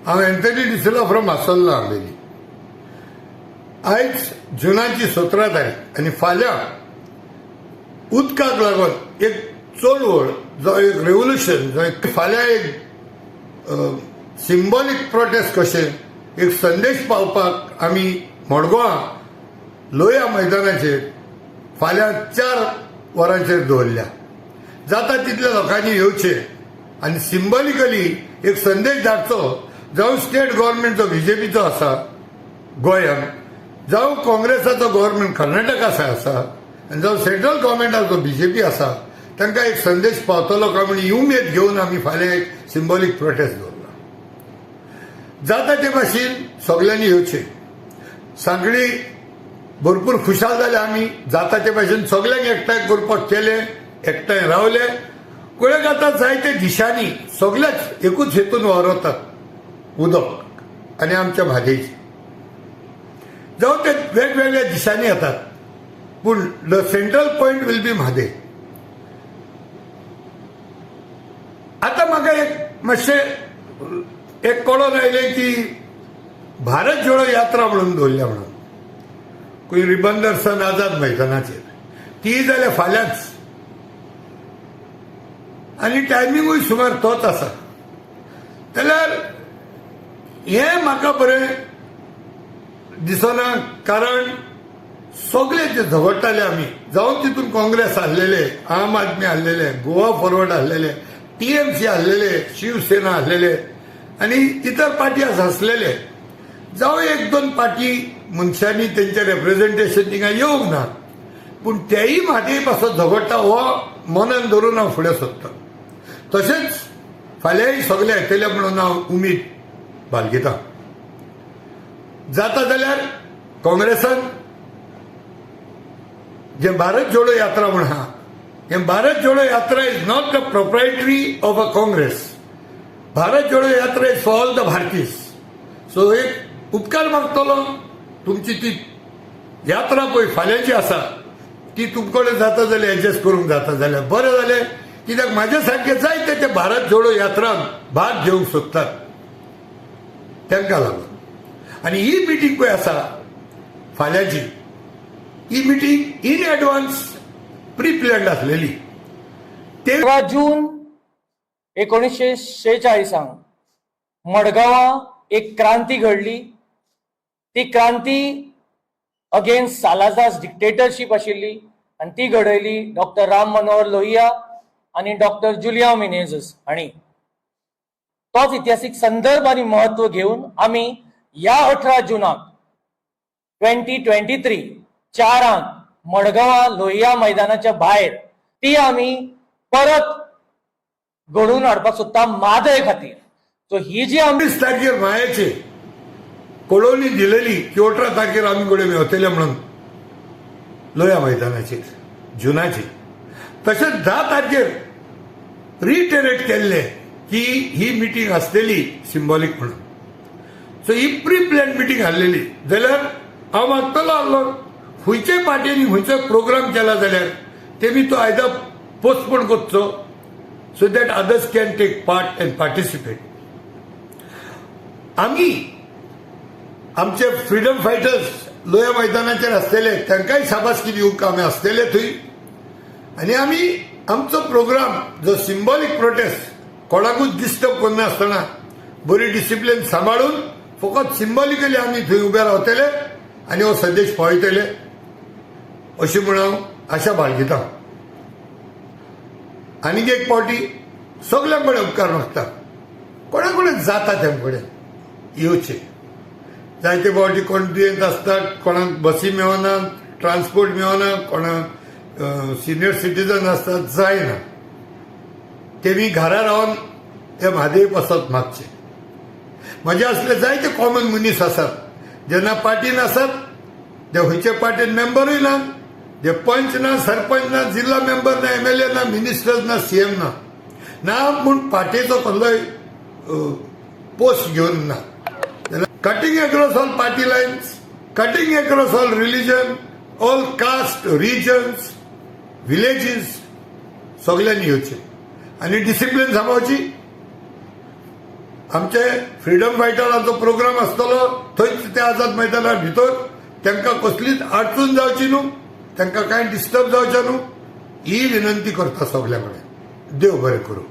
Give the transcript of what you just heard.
हांव Anthony D'Silva from आसोल्ला Ambelim. आयज जुनाची 17 तारीख आनी फाल्यां उदकाक लागून एक चळवळ जावं एक रेवोल्युशन जावं एक फाल्यां एक सिंबॉलीक प्रोटेस्ट कशें एक संदेश पावपाक आमी मडगांवां लोया मैदानाचेर फाल्यां 4 वरांचेर दवरल्या. जाता तितल्या लोकांनी येवचें आनी सिंबॉलिकली एक संदेश धाडचो, जावं स्टेट गव्हर्मेंट जो बीजेपीचो आसा गोंयांत, जावं काँग्रेसाचो गव्हर्मेंट कर्नाटका आसा आनी जावं सेंट्रल गव्हर्मेंटाचो बीजेपी आसा, तांकां एक संदेश पावतलो काय म्हूण ही उमेद घेवन आमी फाल्यां एक सिंबॉलीक प्रोटेस्ट दवरला. जाता ते भाशेन सगल्यांनी येवचें. सांगली भरपूर खुशाल जाले आमी. जाता ते भाशेन सगल्यांक एकठांय करपाक केलें, एकठांय रावले. कोणाक आतां जायते दिशांनी सगळेच एकूच हेतून वावरतात, उदक आनी आमच्या म्हादयची. जावं ते वेगवेगळ्या दिशांनी येतात, पूण the central point will be Mhadei. आतां म्हाका एक मातशें एक कळोन आयलें की भारत जोडो यात्रा म्हणून दवरल्या म्हणून खंय रिबंदर सन आझाद मैदानाचेर, ती जाल्यार फाल्यांच आनी टायमिंगूय सुमार तोच आसा. जाल्यार हें म्हाका बरें दिसना, कारण सगळे जे झगडटाले आमी, जावं तितून काँग्रेस आसलेले, आम आदमी आसलेले, गोवा फॉरवर्ड आसलेले, टीएमसी आसलेले, शिवसेना आसलेले आनी इतर पार्टी आसलेले, जावं एक दोन पार्टी मनशांनी तेंचे रेप्रेझेंटेशन थिंगा येवंक ना, पूण तेय म्हादय पासत झगडटा हो मनान धरून हांव फुडें सोदतां. तशेंच फाल्यांय सगळे येतले म्हणून हांव उमेद बाळगितां. जाता जाल्यार काँग्रेसान जे भारत जोडो यात्रा म्हण आहा, हे Bharat Jodo Yatra is not the proprietary of a Congress. Bharat Jodo Yatra is for all the Bharatiyas. So एक उपकार मागतलो, तुमची ती यात्रा पळय फाल्यांची आसा ती तुमकडे जाता जाल्यार एडजस्ट करूंक जाता जाल्यार बरें जालें, कित्याक म्हाजे सारके जायते ते भारत जोडो यात्रान भाग घेवंक सोदतात तांकां लागून. आनी ही मिटींग पळय आसा फाल्यांची, ही meeting in advance pre planned आसलेली. ते 18 जून 1946 मडगांवां एक क्रांती घडली. ती क्रांती अगेन्स्ट सालाझार्स डिक्टेटरशीप आशिल्ली आनी ती घडयली डॉक्टर राम मनोहर लोहिया आनी डॉक्टर जुलिया मिनेझस हांणी. तोच इतिहासीक संदर्भ आनी म्हत्व घेवन आमी ह्या 18 जुनाक 2023 4 मडगांवां लोहिया मैदानाच्या भायर ती आमी परत घडोवन हाडपाक सोदता म्हादय खातीर. सो ही जी आमी 20 तारखेर मायाचे कळोवणी दिलेली की 18 तारखेर आमी कडेन मेवतले म्हणून लोया मैदानाचेर जुनाची. तशेंच 10 तारखेर रिटेरेट केल्ले की ही मिटींग आसतली सिंबॉलीक म्हणून. सो ही प्री प्लॅन मिटींग आसलेली. जाल्यार हांव मागतलो आहलो, खंयच्याय पार्टीनी खंयचोय प्रोग्राम केला जाल्यार तेमी तो आयदर पोस्टपोन करचो so that others can take part and participate. आमी आमचे फ्रिडम फायटर्स लोया मैदानाचेर आसतले, तांकांय शाबासकी दिवंक आमी आसतले थंय. आनी आमी आमचो प्रोग्राम जो सिंबॉलीक प्रोटेस्ट कोणाकूच डिस्टर्ब करनासतना बरी डिसिप्लीन सांबाळून फकत सिंबॉलिकली आमी थंय उबे रावतले आनी हो संदेश पावयतले अशी म्हूण हांव आशा बाळगितां. आनीक एक फावटी सगल्यां कडेन उपकार मागता, कोणा कडेन जाता तेम कडेन येवचें. जायते फावटी कोण दुयेंत आसतात, कोणाक बसी मेळना, ट्रान्सपोर्ट मेळना, कोणाक सिनियर सिटीजन आसतात, जायना, तेमी घरा रावन हे म्हादय पासत मागचे. म्हजे असले जायते कॉमन मनीस आसात जेन्ना पार्टीन आसात, ते खंयचे पार्टीन मेंबरूय ना, जे पंच ना, सरपंच ना, जिल्हा मेंबर ना, एमएलए ना, मिनिस्टर ना, सीएम ना, ना पूण पार्टीचो कसलोय पोस्ट घेवन ना. Cutting across all party lines, cutting across all religion, all caste, regions, villages, सगल्यांनी येवचें आनी डिसिप्लीन सांबाळची. आमचे फ्रिडम फायटरांचो प्रोग्राम आसतलो थंयच त्या आझाद मैदानार भितर. तांकां कसलीच अडचण जावची न्हू, तांकां कांय डिस्टर्ब जावचें न्हू, ही विनंती करता सगल्या कडेन. देव बरें करूं.